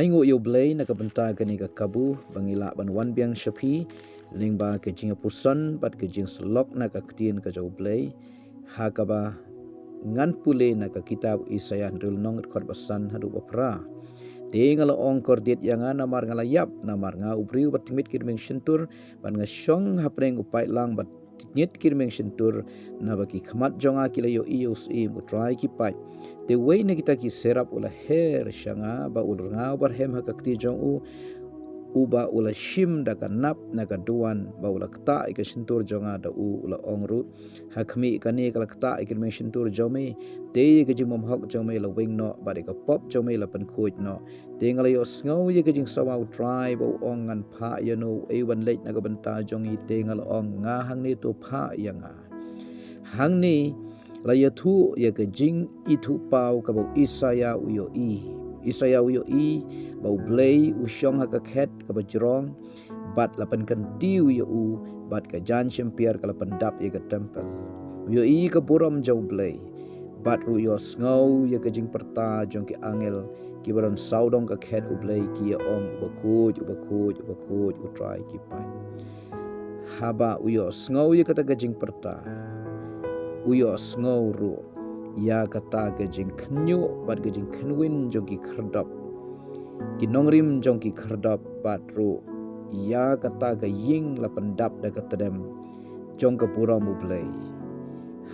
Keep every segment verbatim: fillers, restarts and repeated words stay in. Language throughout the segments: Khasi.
Ai nguh ïa u Blei na ka bynta kane ka kabu ba ngi lah ban wan biang sha phi lyngba ka jingpuson bad ka jingsyllok na ka ktien ka jong u Blei, ha kaba ngan pule na ka kitab Isaïah hynriew lynnong, dkhot ba san haduh ba phra. Te nga la ong, kordit ïa nga, namar nga la ïap, namar nga u briew ba tngit ki rmiang shyntur, bad nga shong hapdeng u paitlang ba tngit ki rmiang shyntur, naba ki khmat jong nga ki la ïohi ïa u Syiem, u Trai ki paid. Te uwei na kita ki seraph u la her sha nga, ba u rngau barhem ha ka kti jong u, uba u la shim da ka nap na ka duwan, ba u la ktah ïa ka shyntur jong nga da u, u la ong ruh, ha khmih kane ka la ktah ïa ki rmiang shyntur jong me. Te ïa ka jingbymhok jong me la weng noh, bad ïa ka pop jong me la pynkhuid noh. Te nga la ïohsngew ïa ka jingsawa u Trai ba u ong, ngan phah ïano uei ban leit na ka bynta jong ngi? Te nga la ong, nga hangne, to phah ïa nga. Hangne la ïathuh ïa ka jingithuhpaw kaba u Isaïah u ïohi. Isaïah u ïohi ba u Blei u shong ha ka khet kaba jrong, bad la pynkyntiew ïa u, bad ka jaiñ shympier ka la pyndap ïa ka templ. U ïohi ka burom jong u Blei, bad ruh u ïohsngew ïa ka jingpyrta jong ki angel kiba don sawdong ka khet u Blei, ki ïa ong, uba khuid, uba khuid, uba khuid, u Trai ki paid. Haba u ïohsngew ïa kata ka jingpyrta, u ïohsngew ruh ïa kata ka jingkhynñiuh bad ka jingkhynwin jong ki khyrdop, ki nongrim jong ki khyrdop, bad ruh ïa kata ka ïing la pyndap da ka tdem jong ka burom u Blei.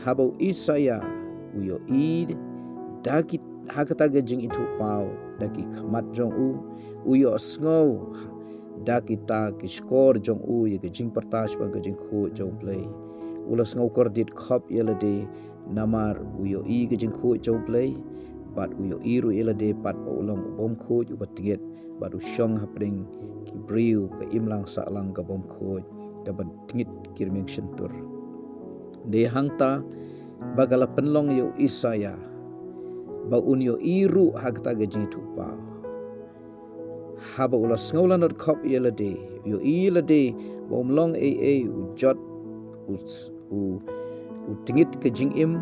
Haba u Isaïah u ïohi da ki, ha kata ka jingithuhpaw da ki khmat jong u, u ïohsngew da kita ki shkor jong u ïa ka jingpyrta shaphang ka jingkhuid jong u Blei, u la sngew kordit khop ïa lade, namar u ïohi ka jingkhuid jong u Blei, bad u ïohi ruh ïa lade pat ba u long u bymkhuid, uba tngit, bad u shong hapdeng ki briew ka imlang sahlang ka bymkhuid, kaba tngit ki rmiang shyntur. Dei hangta ba ka la pynlong ïa u Isaïah ba un ïohi ruh ha kata ka jingithuhpaw. Haba u la sngew lanot khop ïa lade, u ïohi ïa lade ba um long ei ei, u jot, u, u, u tngit ka jingim,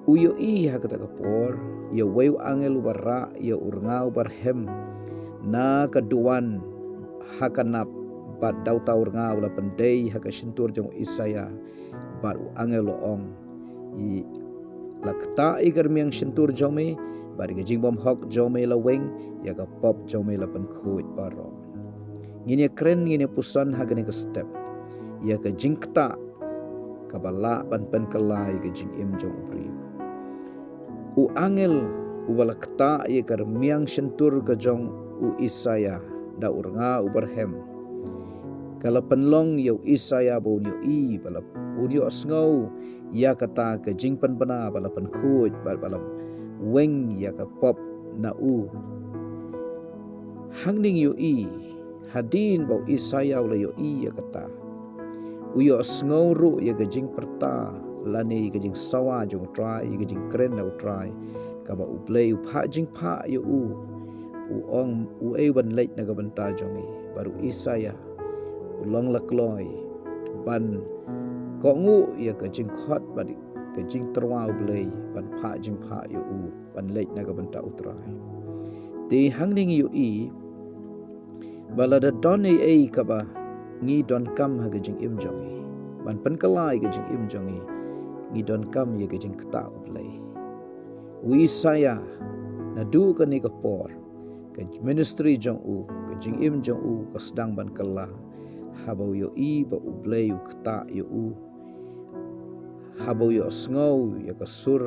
u ïohi ha kata ka por ïa uwei u angel uba rah ïa u rngau barhem na ka duwan ha ka nap, bad da uta u rngau la pyndei ha ka shyntur jong u Isaïah, bad u angel u ong, i, la ktah ïa ka rmiang shyntur jong me, bad ïa ka jingbymhok jong me la weng, ïa ka pop jong me la pynkhuid baroh. Ngin ïa kren, ngin ïa puson ha kane ka step ïa ka jingktah kaba lah ban pynkylla ïa ka jingim jong u briew. U angel uba la ktah ïa ka rmiang shyntur ka jong u Isaïah da u rngau barhem, ka la pynlong ïa u Isaïah ba un ïohi, ba la un ïohsngew ïa kata ka jingpynbna ba la pynkhuid, bad ba la weng ïa ka pop na u. Hangne ngi ïohi, hadien ba u Isaïah u la ïohi ïa kata, u ïohsngew ruh ïa ka jingpyrta lane ïa ka jingsawa jong u Trai, ïa ka jingkren na u Trai, kaba u Blei u phah jingphah ïa u, u ong, uei ban leit na ka bynta jong ngi? Bad u Isaïah u long la kloi ban kohnguh ïa ka jingkhot bad ka jingtyrwa u Blei ban phah jingphah ïa u ban leit na ka bynta u Trai. Te hangne ngi ïohi ba lada don ei ei kaba ngi donkam ha ka jingim jong ngi ban pynkylla ïa ka jingim jong ngi, ngi donkam ïa ka jingktah u Blei. U Isaïah, naduh kane ka por, ka ministry jong u, ka jingim jong u ka sdang ban kylla haba u ïohi ba u Blei u ktah ïa u, haba u ïohsngew ïa ka sur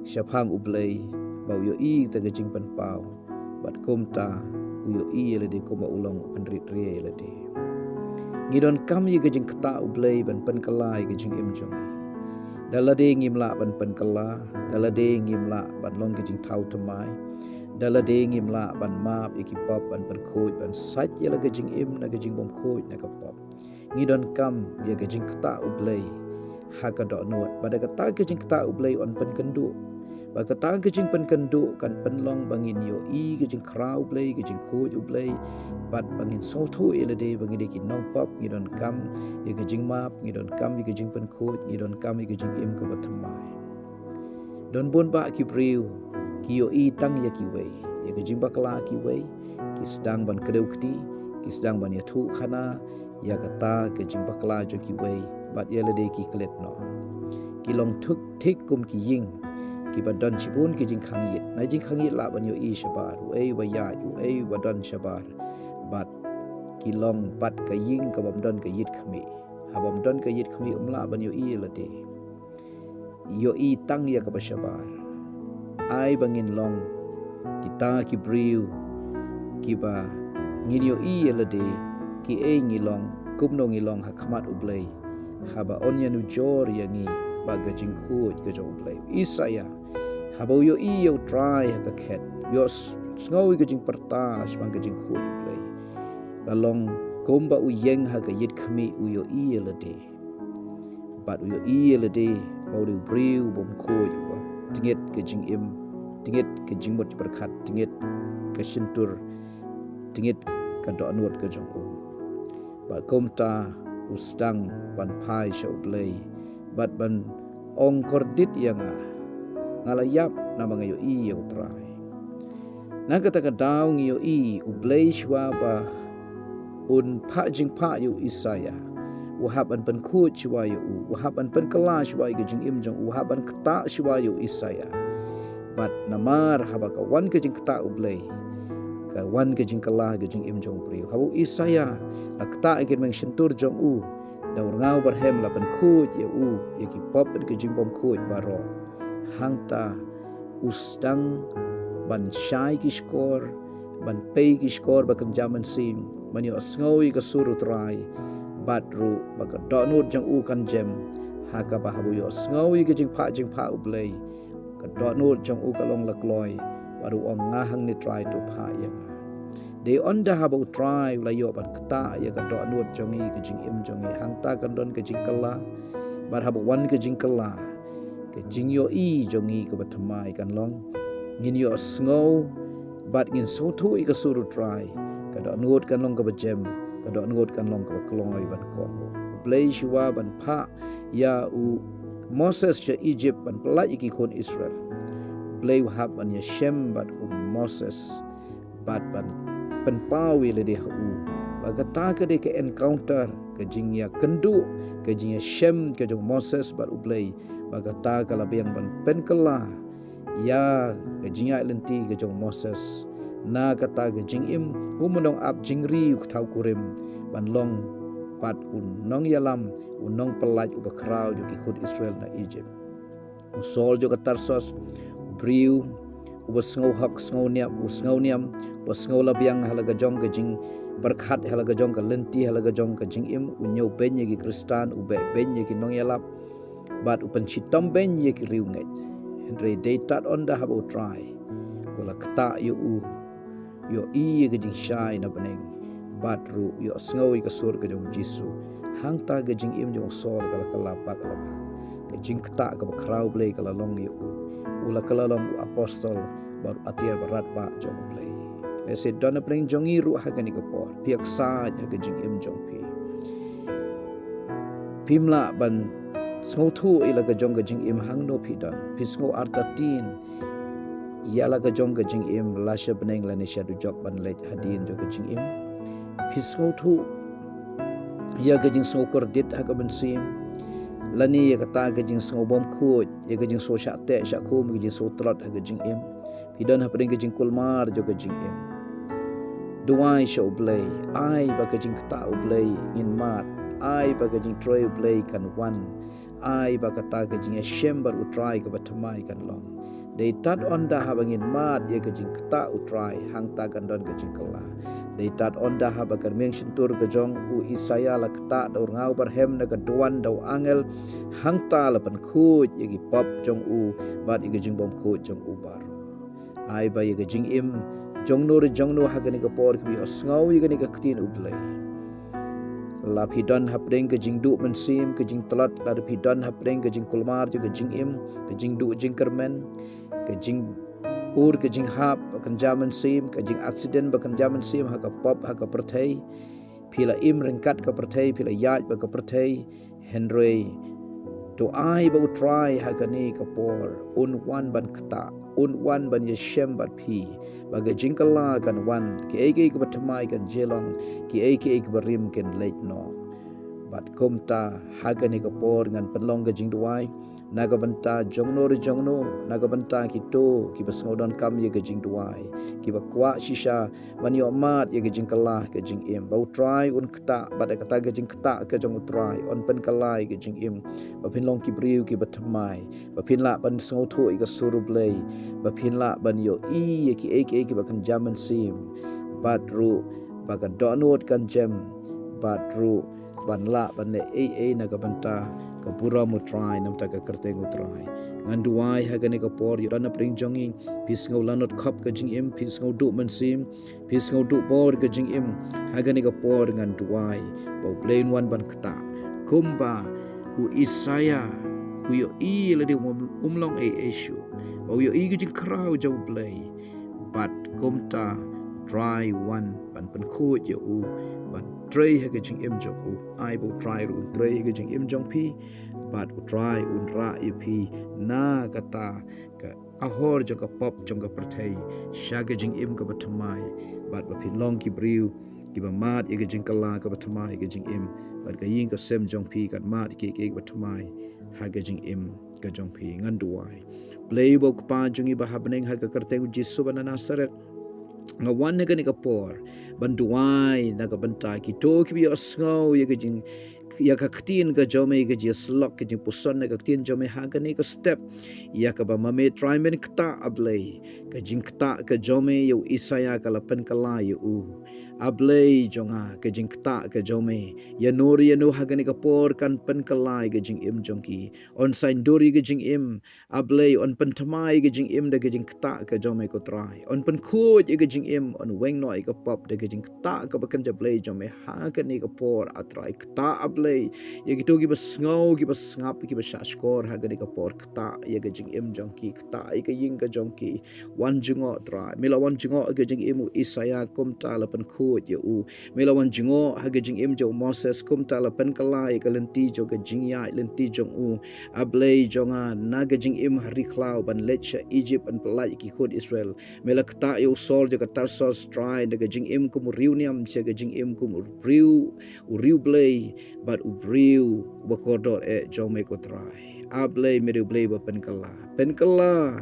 shaphang u Blei, ba u ïohi ïa ka jingpynpaw, bad kumta u ïohi ïa lade kumba u long u pynrit ria ïa lade. Ngi donkam ïa ka jingktah u Blei ban pynkylla ïa ka jingim jong ngi. Da lade ngim lah ban pynkylla, da lade ngim lah ban long ka jingthaw thymmai, da lade ngim lah ban map ïa ki pop, ban pynkhuid, ban sait ïa la ka jingim na ka jingbymkhuid na ka pop. Ngi donkam ïa ka jingktah u Blei ha ka dohnud, bad da kata ka jingktah u Blei yn pynkynduh, bad kata ka jingpynkynduh kan pynlong ba ngin ïohi ka jingkhraw u Blei, ka jingkhuid u Blei, bad ba ngin sngewthuh ïa lade ba ngi dei ki nongpop. Ngi donkam ïa ka jingmap, ngi donkam ïa ka jingpynkhuid, ngi donkam ïa ka jingim kaba thymmai. Don bun bah ki briew ki ïohi tang ïa kiwei, ïa ka jingbakla kiwei, ki sdang ban kdew kti, ki sdang ban ïathuh khana ïa kata ka jingbakla jong kiwei, bad ïa lade ki klet noh. Ki long thuk thik kum ki ïing kiba don shibun ki jingkhang ïit. Na jingkhang ïit lah ban ïohi shabar uei uba ïaid, uei uba don shabar. Bad ki long bad ka ïing kabym don ka ïit khmih. Habym don ka ïit khmih ym lah ban ïohi ïa lade. Ïohi tang ïa kaba shabar. Ai ba ngin long kita ki briew kiba ngin ïohi ïa lade kiei ngi long, kumno ngi long ha khmat U Blei, haba un ïanujor ïa ngi bad ka jingkhuid ka jong U Blei. Isaïah, haba u ïohi ïa U Trai ha ka khet, u ïohsngew ïa ka jingpyrta shaphang ka jingkhuid U Blei. Ka long kumba u ïeng ha ka ïit khmih, u ïohi ïa lade. Bad u ïohi ïa lade ba u dei u briew bymkhuid, uba tyngit ka jingim, tyngit ka jingmut jingpyrkhat, tyngit ka shyntur, tyngit ka dohnud ka jong u. Bad kumta u sdang ban phai sha U Blei bad ban ong, kordit ïa nga, nga la ïap namar nga ïohi ïa U Trai. Na kata ka daw ngi ïohi U Blei shuwa ba un phah jingphah ïa u Isaïah, u hap ban pynkhuid shuwa ïa u, u hap ban pynkylla shuwa ïa ka jingim jong u, u hap ban ktah shuwa ïa u Isaïah. Bad namar haba ka wan ka jingktah U Blei, ka wan ka jingkylla ka jingim jong u briew. Haba u Isaïah la ktah ïa ka mynsiem shyntur jong u da u rngaw barhem, la pynkhuid ïa u ïa ki pop bad ka jingbymkhuid baroh. Hangta u sdang ban shai ki shkor, ban pei ki shkor ba kynja mynsiem, ban ïohsngew ïa ka sur U Trai, bad ruh ba ka dohnud jong u kan jem. Ha kaba haba u ïohsngew ïa ka jingphah jingphah U Blei, ka dohnud jong u ka long la kloi, bad u ong, nga hangne Trai, to phah ïa nga. Dei ynda haba U Trai u la ïoh ban ktah ïa ka dohnud jong ngi, ka jingim jong ngi, hangta kan don ka jingkylla. Bad haba wan ka jingkylla, ka jingïohi jong ngi kaba thymmai kan long, ngin ïohsngew bad ngin sngewthuh ïa ka sur U Trai. Ka dohnud kan long kaba jem, ka dohnud kan long kaba kloi ban kohnguh. U Blei shuwa ban phah ïa u Moses sha Egypt ban pyllait ïa ki khun Israel, U Blei u hap ban ïashem bad u Moses bad ban pynpaw ïa lade ha u. Ba kata ka dei ka encounter, ka jingïakynduh, ka jingïashem ka jong Moses bad U Blei. Ba kata ka la biang ban pynkylla ïa ka jingïaid lynti ka jong Moses. Na kata ka jingim, kum u nongap jingri u kthaw kurim, ban long pat u nongïalam, u nongpyllait uba khraw jong ki khun Israel na Egypt. U Saul jong ka Tarsus, u briew uba sngew hok sngew niam, u sngew niam, uba sngew la biang ha la ka jong ka jingpyrkhat, ha la ka jong ka lynti, ha la ka jong ka jingim, u ñiewbeiñ ïa ki Khristan, u beh beiñ ïa ki nongïalap, bad u pynshitom beiñ ïa ki riewngeit. Hynrei dei tad ynda haba U Trai u la ktah ïa u, ïohi ïa ka jingshai na bneng, bad ruh ïohsngew ïa ka sur ka jong U Jisu. Hangta ka jingim jong u Saul ka la kylla bak la bak. Ka jingktah kaba khraw Blei ka la long ïa u. U la kylla long u apostol bad u atiar ba radbah jong U Blei. Lehse don na pdeng jong ngi ruh ha kane ka por, phi ïaksaid ha ka jingim jong phi. Phim lah ban sngewthuh ïa la ka jong ka jingim hangno phi don. Phi sngew artatien ïa la ka jong ka jingim, la sha bneng lane sha dujok ban leit hadien jong ka jingim. Phi sngewthuh ïa ka jingsngew kordit ha ka mynsiem, lane ïa kata ka jingsngew bymkhuid, ïa ka jingsngew shah teh shah khum, ka jingsngew tlot ha ka jingim. Phi don hapdeng ka jingkulmar jong ka jingim. Duwai sha U Blei, ai ba ka jingktah U Blei ngin mad, ai ba ka jingtrei U Blei kan wan, ai ba kata ka jingïashem bad U Trai kaba thymmai kan long. Dei tad ynda haba ngin mad ïa ka jingktah U Trai, hangta kan don ka jingkylla. Dei tad ynda haba ka rmiang shyntur ka jong u Isaïah la ktah da u rngaw barhem na ka duwan da u angel, hangta la pynkhuid ïa ki pop jong u bad ïa ka jingbymkhuid jong u baroh. Ai ba ïa ka jingim jongno re jongno ha kane ka por, kiba ïohsngew ïa kane ka ktien U Blei, la phi don hapdeng ka jingduh mynsiem, ka jingtlot, la phi don hapdeng ka jingkulmar jong ka jingim, ka jingduh jingkyrmen, ka jing ur ka jinghap ba kynja mynsiem, ka jingaccident ba kynja mynsiem ha ka pop ha ka pyrthei. Phi la im ryngkat ka pyrthei, phi la ïaid bad ka pyrthei. Hynrei to ai ba U Trai ha kane ka por un wan ban ktah. un wan ban ïashem bad phi. Ba ka jingkylla kan wan, kiei kiei kiba thymmai kan jia long, kiei kiei kiba rim kan leit noh. Bad kumta, ha kane ka por ngan pynlong ka jingduwai na ka bynta jongno re jongno, na ka bynta kito kiba sngewdonkam ïa ka jingduwai, kiba kwah shisha ban ïoh mad ïa ka jingkylla ka jingim. Ba U Trai un ktah, bad da kata ka jingktah ka jong U Trai yn pynkylla ïa ka jingim. Ba phin long ki briew kiba thymmai, ba phin lah ban sngewthuh ïa ka sur U Blei, ba phin lah ban ïohi ïa kiei kiei kiba kynja mynsiem. Bad ruh ba ka dohnud kan jem, bad ruh ban lah ban leh ei ei na ka bynta ka burom U Trai, na ka bynta ka kyrteng U Trai. Ngan duwai ha kane ka por, ïoh don na pdeng jong ngi, phi sngew lanot khop ka jingim, phi sngew duh mynsiem, phi sngew duh bor ka jingim, ha kane ka por ngan duwai ba U Blei un wan ban ktah. Kumba u Isaïah u ïohi lade um, um long ei ei shuh, ba u ïohi ka jingkhraw jong U Blei. Bad kumta, Trai, wan ban pynkhuid ïa u, ban trei ha ka jingim jong u. Ai ba U Trai ruh un trei ha ka jingim jong phi, bad U Trai un rah ïa phi na kata ka ahor jong ka pop jong ka pyrthei, sha ka jingim kaba thymmai, bad ba phin long ki briew kiba mad ïa ka jingkylla kaba thymmai ha ka jingim, bad ka ïing ka sem jong phi kan mad ïa kiei kiei kiba thymmai ha ka jingim ka jong phi. Ngan duwai. Blei ba U Kpa jong ngi ba ha bneng, ha ka kyrteng U Jisu ba na Nasareth, nga wan ha kane ka por ban duwai na ka bynta kito kiba ïohsngew ïa ka jing, ïa ka ktien ka jong me, ka jingïasyllok, ka jingpuson na ka ktien jong me ha kane ka step, ïa kaba ma me Trai men ktah, A Blei. Ka jingktah ka jong me ïa u Isaïah ka la pynkylla ïa u, A Blei jong nga. Ka jingktah ka jong me ïano re ïano ha kane ka por kan pynkylla ïa ka jingim jong ki. Yn saiñdur ïa ka jingim, A Blei, yn pynthymmai ïa ka jingim da ka jingktah ka jong me, ko Trai. Yn pynkhuid ïa ka jingim, yn weng noh ïa ka pop da ka jingktah kaba kynja Blei jong me ha kane ka por, A Trai. Ktah, A Blei, ïa kito kiba sngew, kiba sngap, kiba shahshkor ha kane ka por. Ktah ïa ka jingim jong ki, ktah ïa ka ïing ka jong ki. Wan jngoh, Trai. Me la wan jngoh ïa ka jingim u Isaïah, kumta la pynkhuid ïa u. Me la wan jngoh ha ka jingim jong u Moses, kumta la pynkylla ïa ka lynti jong ka jingïaid lynti jong u, A Blei jong nga, na ka jingim ha ri khlaw ban leit sha Egypt ban pyllait ïa ki khun Israel. Me la ktah ïa u Saul jong ka Tarsus, Trai, na ka jingim kum u riewniam sha ka jingim kum u briew, u riewblei, bad u briew uba kordor eh jong me, ko Trai. A Blei, me dei U Blei ba pynkylla. Pynkylla,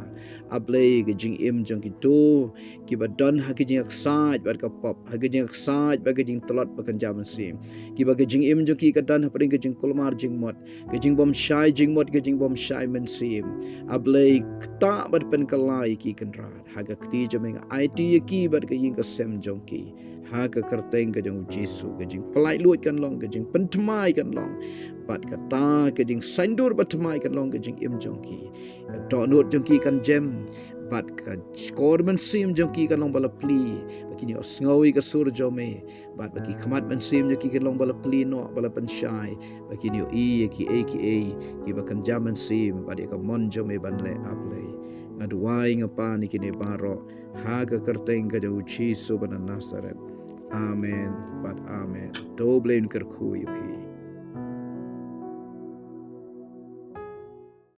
A Blei, ka jingim jong kito kiba don ha ka jingïaksaid bad ka pop, ha ka jingïaksaid bad ka jingtlot ba kynja mynsiem. Kiba ka jingim jong ki ka don hapdeng ka jingkulmar jingmut, ka jingbymshai jingmut, ka jingbymshai mynsiem. A Blei, ktah bad pynkylla ïa ki, Kynrad. Ha ka kti jong me nga aiti ïa ki bad ka ïing ka sem jong ki ha ka kyrteng ka jong u Jisu. Ka jingpyllait luid kan long, ka jingpynthymmai kan long, bad kata ka jingsaiñdur bathymmai kan long ka jingim jong ki. Ka dohnud jong ki kan jem, bad ka shkor mynsiem jong ki kan long ba la plie, ba kin ïohsngew ïa ka sur jong me, bad ba ki khmat mynsiem jong ki kan long ba la plie noh, ba la pynshai, ba kin ïohi ïa kiei kiei kiba kynja mynsiem bad ïa ka mon jong me ban leh, A Blei. Nga duwai, nga pan ïa kine baroh ha ka kyrteng ka jong u Jisu ba na Nasareth. Amen bad amen. To U Blei un kyrkhu ïa phi.